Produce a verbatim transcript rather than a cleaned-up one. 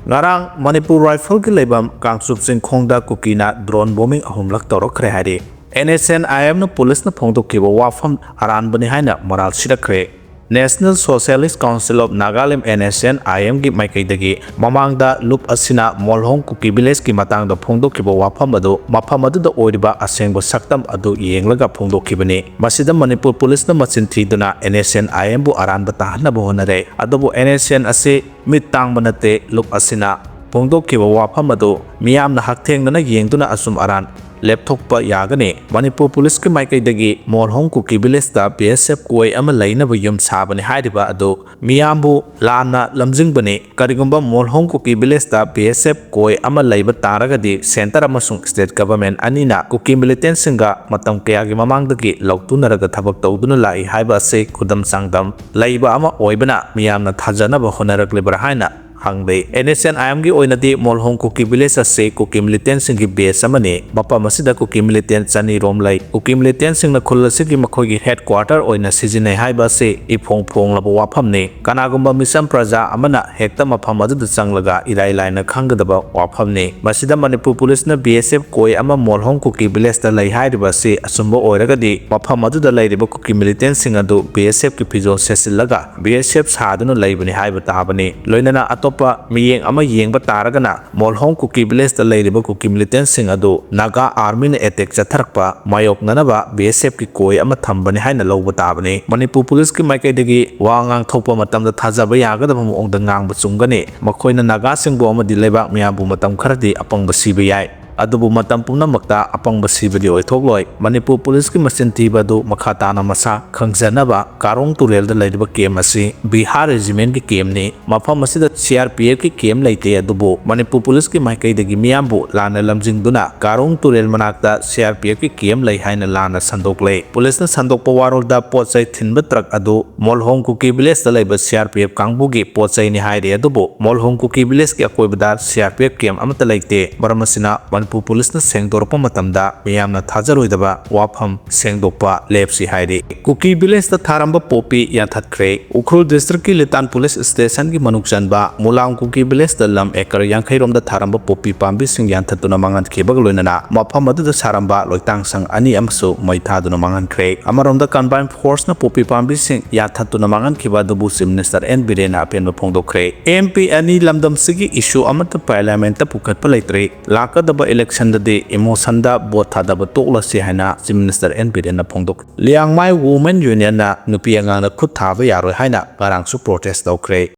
ꯉꯔꯥꯡ ꯃꯅꯤꯄꯨꯔ ꯔꯥꯏꯐꯜꯒꯤ ꯂꯩꯐꯝ Kangchup ꯆꯤꯡꯈꯣꯡꯗ ꯀꯨꯀꯤꯅ drone bombing ꯑꯍꯨꯝꯂꯛ ꯇꯧꯔꯛꯈ꯭ꯔꯦ ꯍꯥꯏꯔꯤ꯫ NSCN-IM-ꯅ ꯄꯨꯂꯤꯁꯅ ꯐꯣꯡꯗꯣꯛꯈꯤꯕ ꯋꯥꯐꯝ ꯑꯔꯥꯟꯕꯅꯤ ꯍꯥꯏꯅ ꯃꯔꯥꯜ ꯁꯤꯔꯛꯈ꯭ꯔꯦ꯫ National Socialist Council of Nagaland, NSCN-IM-ꯒꯤ ꯃꯥꯏꯀꯩꯗꯒꯤ ꯃꯃꯥꯡꯗ ꯂꯨꯞ ꯑꯁꯤꯅ ꯃꯣꯜꯍꯣꯡ ꯀꯨꯀꯤ ꯚꯤꯂꯦꯖꯀꯤ ꯃꯇꯥꯡꯗ ꯐꯣꯡꯗꯣꯛꯈꯤꯕ ꯋꯥꯐꯝ ꯑꯗꯨ ꯃꯐꯝ ꯑꯗꯨꯗ ꯑꯣꯏꯔꯤꯕ ꯑꯁꯦꯡꯕ ꯁꯛꯇꯝ ꯑꯗꯨ ꯌꯦꯡꯂꯒ ꯐꯣꯡꯗꯣꯛꯈꯤꯕꯅꯤ꯫ ꯃꯁꯤꯗ ꯃꯅꯤꯄꯨꯔ ꯄꯨꯂꯤꯁꯅ ꯃꯆꯤꯟ ꯊꯤꯗꯨꯅ NSCN-IM-ꯕꯨ ꯑꯔꯥꯟꯕ ꯇꯥꯍꯟꯅꯕ ꯍꯣꯠꯅꯔꯦ꯫ ꯑꯗꯨꯕꯨ NSCN ꯑꯁꯤ ꯃꯤꯠ ꯇꯥꯡꯕ ꯅꯠꯇꯦ꯫ ꯂꯨꯞ ꯑꯁꯤꯅ ꯐꯣꯡꯗꯣꯛꯈꯤꯕ ꯋꯥꯐꯝ ꯑꯗꯨ ꯃꯤꯌꯥꯝꯅ ꯍꯛꯊꯦꯡꯅꯅ ꯌꯦꯡꯗꯨꯅ ꯑꯆꯨꯝ ꯑꯔꯥꯟ ꯂꯦꯞꯊꯣꯛꯄ ꯌꯥꯒꯅꯤ꯫ ꯃꯅꯤꯄꯨꯔ ꯄꯨꯂꯤꯁꯀꯤ ꯃꯥꯏꯀꯩꯗꯒꯤ ꯃꯣꯜꯍꯣꯡ ꯀꯨꯀꯤ ꯚꯤꯂꯦꯖꯇ BSF ꯀꯣꯏ ꯑꯃ ꯂꯩꯅꯕ ꯌꯨꯝ ꯁꯥꯕꯅꯤ ꯍꯥꯏꯔꯤꯕ ꯑꯗꯨ ꯃꯤꯌꯥꯝꯕꯨ ꯂꯥꯟꯅ ꯂꯝꯖꯤꯡꯕꯅꯤ꯫ ꯀꯔꯤꯒꯨꯝꯕ ꯃꯣꯜꯍꯣꯡ ꯀꯨꯀꯤ ꯚꯤꯂꯦꯖꯇ BSF ꯀꯣꯏ ꯑꯃ ꯂꯩꯕ ꯇꯥꯔꯒꯗꯤ centre ꯑꯃꯁꯨꯡ state government ꯑꯅꯤꯅ ꯀꯨꯀꯤ militant-ꯁꯤꯡꯒ ꯃꯇꯝ ꯀꯌꯥꯒꯤ ꯃꯃꯥꯡꯗꯒꯤ ꯂꯧꯇꯨꯅꯔꯒ ꯊꯕꯛ ꯇꯧꯗꯨꯅ ꯂꯥꯛꯏ ꯍꯥꯏꯕ ꯑꯁꯤ ꯈꯨꯗꯝ ꯆꯥꯡꯗꯝ ꯂꯩꯕ ꯑꯃ ꯑꯣꯏꯕꯅ ꯃꯤꯌꯥꯝꯅ ꯊꯥꯖꯅꯕ ꯍꯣꯠꯅꯔꯛꯂꯤꯕ꯭ꯔꯥ ꯍꯥꯏꯅ ꯍꯪꯂꯤ꯫ NSCN-IM-ꯒꯤ ꯑꯣꯏꯅꯗꯤ ꯃꯣꯜꯍꯣꯡ ꯀꯨꯀꯤ ꯚꯤꯂꯦꯖ ꯑꯁꯤ ꯀꯨꯀꯤ militant-ꯁꯤꯡꯒꯤ base ꯑꯃꯅꯤ꯫ ꯃꯐꯝ ꯑꯁꯤꯗ ꯀꯨꯀꯤ militant ꯆꯅꯤ ꯔꯣꯝ ꯂꯩ꯫ ꯀꯨꯀꯤ militant-ꯁꯤꯡꯅ ꯈꯨꯜ ꯑꯁꯤꯒꯤ ꯃꯈꯣꯏꯒꯤ headquarter ꯑꯣꯏꯅ ꯁꯤꯖꯤꯟꯅꯩ ꯍꯥꯏꯕ ꯑꯁꯤ ꯏꯐꯣꯡ ꯐꯣꯡꯂꯕ ꯋꯥꯐꯝꯅꯤ꯫ ꯀꯅꯥꯒꯨꯝꯕ ꯃꯤꯆꯝ ꯄ꯭ꯔꯖꯥ ꯑꯃꯅ ꯍꯦꯛꯇ ꯃꯐꯝ ꯑꯗꯨꯗ ꯆꯪꯂꯒ ꯏꯔꯥꯏ ꯂꯥꯏꯅ ꯈꯪꯒꯗꯕ ꯋꯥꯐꯝꯅꯤ꯫ ꯃꯁꯤꯗ ꯃꯅꯤꯄꯨꯔ ꯄꯨꯂꯤꯁꯅ BSF ꯀꯣꯏ ꯑꯃ ꯃꯣꯜꯍꯣꯡ ꯀꯨꯀꯤ ꯚꯤꯂꯦꯖꯇ ꯂꯩ ꯍꯥꯏꯔꯤꯕ ꯑꯁꯤ ꯑꯆꯨꯝꯕ ꯑꯣꯏꯔꯒꯗꯤ ꯃꯐꯝ ꯑꯗꯨꯗ ꯂꯩꯔꯤꯕ ꯀꯨꯀꯤ militant-ꯁꯤꯡ ꯑꯗꯨ BSF-ꯀꯤ ꯐꯤꯖꯣꯜ ꯁꯦꯠꯆꯤꯜꯂꯒ BSF ꯁꯥꯗꯨꯅ ꯂꯩꯕꯅꯤ ꯍꯥꯏꯕ ꯇꯥꯕꯅꯤ꯫ ꯂꯣꯏꯅꯅ ꯑꯇꯣꯞꯄ ꯃꯤꯠꯌꯦꯡ ꯑꯃ ꯌꯦꯡꯕ ꯇꯥꯔꯒꯅ ꯃꯣꯜꯍꯣꯡ ꯀꯨꯀꯤ ꯚꯤꯂꯦꯖꯇ ꯂꯩꯔꯤꯕ ꯀꯨꯀꯤ militant-ꯁꯤꯡ ꯑꯗꯨ ꯅꯥꯒꯥ army-ꯅ attack ꯆꯠꯊꯔꯛꯄ ꯃꯥꯌꯣꯛꯅꯅꯕ BSF-ꯀꯤ ꯀꯣꯏ ꯑꯃ ꯊꯝꯕꯅꯤ ꯍꯥꯏꯅ ꯂꯧꯕ ꯇꯥꯕꯅꯤ꯫ ꯃꯅꯤꯄꯨꯔ ꯄꯨꯂꯤꯁꯀꯤ ꯃꯥꯏꯀꯩꯗꯒꯤ ꯋꯥ ꯉꯥꯡꯊꯣꯛꯄ ꯃꯇꯝꯗ ꯊꯥꯖꯕ ꯌꯥꯒꯗꯕ ꯃꯑꯣꯡꯗ ꯉꯥꯡꯕ ꯆꯨꯝꯒꯅꯤ꯫ ꯃꯈꯣꯏꯅ ꯅꯥꯒꯥꯁꯤꯡꯕꯨ ꯑꯃꯗꯤ ꯂꯩꯕꯥꯛ ꯃꯤꯌꯥꯝꯕꯨ ꯃꯇꯝ ꯈꯔꯗꯤ ꯑꯄꯪꯕ ꯁꯤꯕ ꯌꯥꯏ꯫ ꯑꯗꯨꯕꯨ ꯃꯇꯝ ꯄꯨꯝꯅꯃꯛꯇ ꯑꯄꯪꯕ ꯁꯤꯕꯗꯤ ꯑꯣꯏꯊꯣꯛꯂꯣꯏ꯫ ꯃꯅꯤꯄꯨꯔ ꯄꯨꯂꯤꯁꯀꯤ ꯃꯆꯤꯟ ꯊꯤꯕ ꯑꯗꯨ ꯃꯈꯥ ꯇꯥꯅ ꯃꯁꯥ ꯈꯪꯖꯅꯕ, ꯀꯥꯔꯣꯡ ꯇꯨꯔꯦꯜꯗ ꯂꯩꯔꯤꯕ camp ꯑꯁꯤ ꯕꯤꯍꯥꯔ regiment-ꯀꯤ camp-ꯅꯤ꯫ ꯃꯐꯝ ꯑꯁꯤꯗ CRPF-ꯀꯤ camp ꯂꯩꯇꯦ, ꯑꯗꯨꯕꯨ ꯃꯅꯤꯄꯨꯔ ꯄꯨꯂꯤꯁꯀꯤ ꯃꯥꯏꯀꯩꯗꯒꯤ ꯃꯤꯌꯥꯝꯕꯨ ꯂꯥꯟꯅ ꯂꯝꯖꯤꯡꯗꯨꯅ ꯀꯥꯔꯣꯡ ꯇꯨꯔꯦꯜ ꯃꯅꯥꯛꯇ CRPF-ꯀꯤ camp ꯂꯩ ꯍꯥꯏꯅ ꯂꯥꯟꯅ ꯁꯟꯗꯣꯛꯂꯦ꯫ ꯄꯨꯂꯤꯁꯅ ꯁꯟꯗꯣꯛꯄ ꯋꯥꯔꯣꯜꯗ ꯄꯣꯠ ꯆꯩ ꯊꯤꯟꯕ truck ꯑꯗꯨ ꯃꯣꯜꯍꯣꯡ ꯀꯨꯀꯤ ꯚꯤꯂꯦꯖꯇ ꯂꯩꯕ CRPF ꯀꯥꯡꯕꯨꯒꯤ ꯄꯣꯠ ꯆꯩꯅꯤ ꯍꯥꯏꯔꯤ, ꯑꯗꯨꯕꯨ ꯃꯣꯜꯍꯣꯡ ꯀꯨꯀꯤ ꯚꯤꯂꯦꯖꯀꯤ ꯑꯀꯣꯏꯕꯗ CRPF camp ꯑꯃꯠꯇ ꯂꯩꯇꯦ꯫ ꯃꯔꯝ ꯑꯁꯤꯅ ꯃꯅꯤꯄꯨꯔ ꯄꯨꯂꯤꯁꯅ ꯁꯦꯡꯗꯣꯔꯛꯄ ꯃꯇꯝꯗ ꯃꯤꯌꯥꯝꯅ ꯊꯥꯖꯔꯣꯏꯗꯕ ꯋꯥꯐꯝ ꯁꯦꯡꯗꯣꯛꯄ ꯂꯦꯞꯁꯤ ꯍꯥꯏꯔꯤ꯫ ꯀꯨꯀꯤ ꯚꯤꯂꯦꯖꯇ ꯊꯥꯔꯝꯕ ꯄꯣꯄꯤ ꯌꯥꯟꯊꯠꯈ꯭ꯔꯦ꯫ ꯎꯈ꯭ꯔꯨꯜ ꯗꯤꯁꯇ꯭ꯔꯤꯛꯀꯤ ꯂꯤꯇꯥꯟ ꯄꯨꯂꯤꯁ ꯁ꯭ꯇꯦꯁꯟꯒꯤ ꯃꯅꯨꯡ ꯆꯟꯕ ꯃꯨꯂꯥꯡ ꯀꯨꯀꯤ ꯚꯤꯂꯦꯖꯇ ꯂꯝ ꯑꯦꯀꯔ ꯌꯥꯡꯈꯩ ꯔꯣꯝꯗ ꯊꯥꯔꯝꯕ ꯄꯣꯄꯤ ꯄꯥꯝꯕꯤꯁꯤꯡ ꯌꯥꯟꯊꯠꯇꯨꯅ ꯃꯥꯡꯍꯟꯈꯤꯕꯒ ꯂꯣꯏꯅꯅ ꯃꯐꯝ ꯑꯗꯨꯗ ꯁꯥꯔꯝꯕ ꯂꯣꯏꯇꯥꯡ ꯁꯪ ꯑꯅꯤ ꯑꯃꯁꯨ ꯃꯩ ꯊꯥꯗꯨꯅ ꯃꯥꯡꯍꯟꯈ꯭ꯔꯦ꯫ ꯑꯃꯔꯣꯝꯗ ꯀꯝꯕꯥꯏꯟ ꯐꯣꯔꯁꯅ ꯄꯣꯄꯤ ꯄꯥꯝꯕꯤꯁꯤꯡ ꯌꯥꯟꯊꯠꯇꯨꯅ ꯃꯥꯡꯍꯟꯈꯤꯕ ꯑꯗꯨꯕꯨ ꯆꯤꯐ ꯃꯤꯅꯤꯁꯇꯔ ꯑꯦꯟ ꯕꯤꯔꯦꯟꯅ ꯑꯄꯦꯟꯕ ꯐꯣꯡꯗꯣꯛꯈ꯭ꯔꯦ꯫ ꯑꯦꯝ ꯄꯤ ꯑꯅꯤ ꯂꯝꯗꯝꯁꯤꯒꯤ ꯏꯁꯨ ꯑꯃꯠꯇ ꯄꯥꯔꯂꯤꯌꯥꯃꯦꯟꯠꯇ ꯄꯨꯈꯠꯄ ꯂꯩꯇ꯭ꯔꯤ꯫ ꯂꯥꯛꯀꯗꯕ ꯏꯂꯦꯛꯁꯟꯗꯗꯤ ꯏꯃꯣꯁꯟꯗ ꯚꯣꯠ ꯊꯥꯗꯕ ꯇꯣꯛꯂꯁꯤ ꯍꯥꯏꯅ chief minister and ꯕꯤꯔꯦꯟꯅ ꯐꯣꯡꯗꯣꯛꯈ꯭ꯔꯦ꯫ Liangmai women ꯌꯨꯅꯤꯌꯟꯅ ꯅꯨꯄꯤ ꯑꯉꯥꯡꯗ ꯈꯨꯠ ꯊꯥꯕ ꯌꯥꯔꯣꯏ ꯍꯥꯏꯅ ꯉꯔꯥꯡꯁꯨ ꯄ꯭ꯔꯣꯇꯦꯁ ꯇꯧꯈ꯭ꯔꯦ꯫